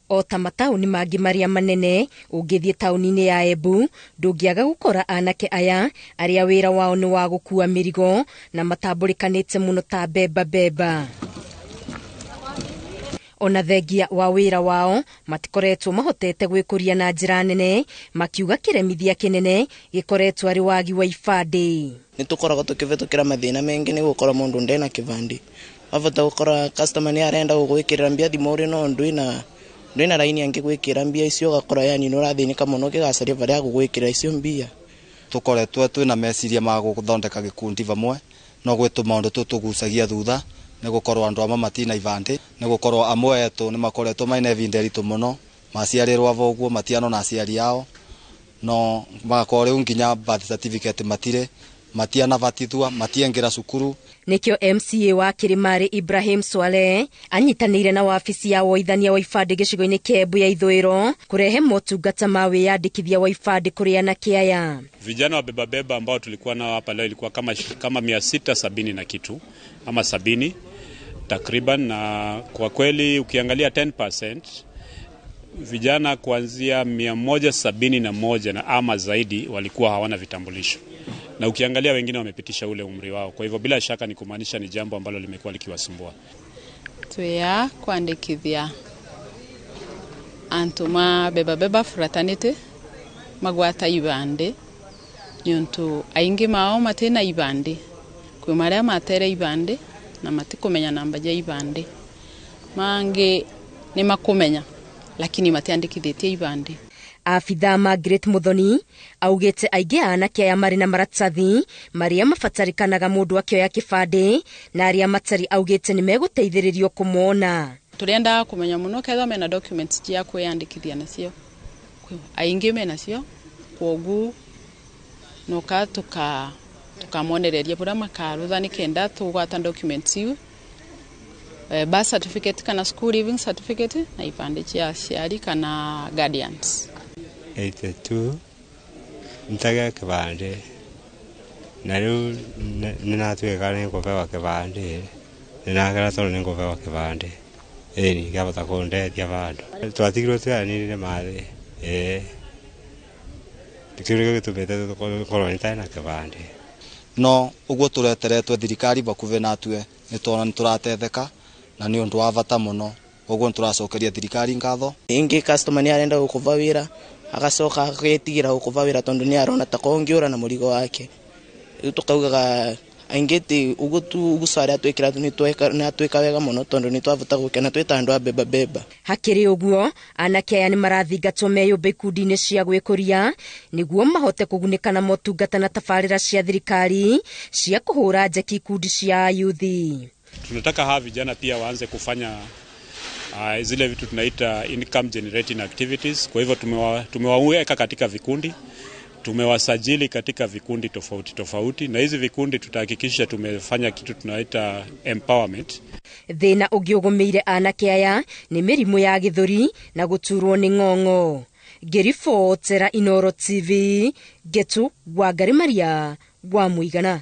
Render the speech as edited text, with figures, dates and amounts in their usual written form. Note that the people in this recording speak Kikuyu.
O ta mataũni mangĩ marĩa manene, ũngĩthiĩ taũni-inĩ ya Embu ndũngĩaga gũkora anake aya arĩa wĩra wao nĩ wa gũkua mĩrigo na matambũrĩkanĩte mũno ta beba beba. Ona thengia wa wĩra wao matikoretwo mahotete gwĩkũria na njĩra nene, makiuga kĩremithia kĩnene gĩkoretwo arĩ wagi wa ibandĩ. Nĩ tũkoragwo tũkĩvĩtũkĩra mathĩna maingĩ nĩ gũkorwo mũndũ ndena kĩbandĩ. Wavota gũkora customer nĩ arenda gũgwĩkĩrĩra mbia thimũ no ndwĩna raini angĩgwĩkĩra mbia icio, ũgakora yani nĩ ũrathĩnĩka mũno ũgĩgacaria barĩa agũgwĩkĩra icio mbia. Tũkoretwo twĩna meciria ma gũthondeka gĩkundi vamwe, no gwĩ tũmaũndũ tũtũgucagia thutha nĩ gũkorwo andũ amwe matina ibandĩ, nĩ gũkorwo amwe etũ nĩ makoretwo mena ivinda iritũ mũno, maciarĩrwo avo ũguo matianona aciari ao, no magakorwo rĩu nginya birth certificate matirĩ, matianabatithua, matiengĩra cukuru. Nĩkĩo MCA wa Kĩrĩmarĩ Ibrahim Swaleh anyitanĩire na wabici ya woithania wa ibandĩ gĩcigo-inĩ kĩa Embu ya ithũĩro kũrehe motungata ma wĩyandĩkithia wa ibandĩ kũrĩ anake aya. Vijana wa beba beba ambao tulikuwa nao hapa leo ilikuwa kama 670 na kitu ama 70 takriban, na kwa kweli ukiangalia 10% vijana kuanzia 171 na ama zaidi walikuwa hawana vitambulisho, na ukiangalia wengine wamepitisha ule umri wao. Kwa hivyo bila shaka ni kumaanisha ni jambo ambalo limekuwa likiwasumbua. Twia kwandikithia antu ma beba beba fraternity magwata ibande nyontu aingi mao matina ibande, kwi maria matere ibande na matikumenya namba ja ibande, mangi ni makumenya lakini matiandikithitie ibande. Abithaa Margaret Muthoni augĩte aingĩ a anake aya marĩ na maratathi marĩa mabatarĩkanaga mũndũ akĩoya kĩbandĩ, na arĩa matarĩ augĩte nĩ megũteithĩrĩrio kũmona. Tũrenda kũmenya mũno ketha mena documents cia kwĩyandĩkithia nacio, aingĩ menacio, kwoguo noka tukamonereria bũrĩa makarutha nĩ kenda tũgwata documents iu, birth certificate kana school leaving certificate na ibandĩ cia aciari kana guardians. 82 ntage kĩbandĩ na rĩu nĩnatuĩka nĩngũbewa kĩbandĩ, nĩnakena tondũ nĩngũbewa kĩbandĩ, ĩni kĩahota kũndeithia bandũ. Twatigirwo twĩanĩrĩre mathĩ, ĩĩ kĩu nĩkĩo gĩtũmĩte tũkorwo nĩtarĩ na kĩbandĩ. No ũguo tũreteretwe thirikari bakuvĩ natue nĩ tuona nĩ tũratetheka na nĩ ũndũ wa bata mũno, ũguo nĩ tũracokeria thirikari ngatho. Ingĩ customer nĩ arenda gũkũva wĩra agacoka agetigĩra gũkũva wĩra tondũ nĩ arona ta kũngĩũra na mũrigo wake. Rĩu tũkaugaga aingĩ ti ũguo tu ũguo Swaleh atwĩkĩra nĩ atwĩka wega mũno tondũ nĩ twavota gũkena twĩ ta andũ a beba beba. Hakĩrĩ ũguo anake aya nĩ marathingatwo meyũmbe ikundi-inĩ cia gwĩkũria nĩguo mahote kũgunĩka na motungata na tabarĩra cia thirikari cia kũhũra njeki ikundi cia yuthi. Tunataka hawa vijana pia waanze kufanya zile vitu tunaita income generating activities. Kwa hivyo tumewaweka katika vikundi, tumewasajili katika vikundi tofauti tofauti, na hizi vikundi tutahakikisha tumefanya kitu tunaita empowerment. Thĩna ũngĩ ũgũmĩire anake aya nĩ mĩrimũ ya gĩthũri na gũturwo nĩ ng'ong'o. Ngĩribotera Inooro TV, Ngetu Wangari Maria wa Mũigana.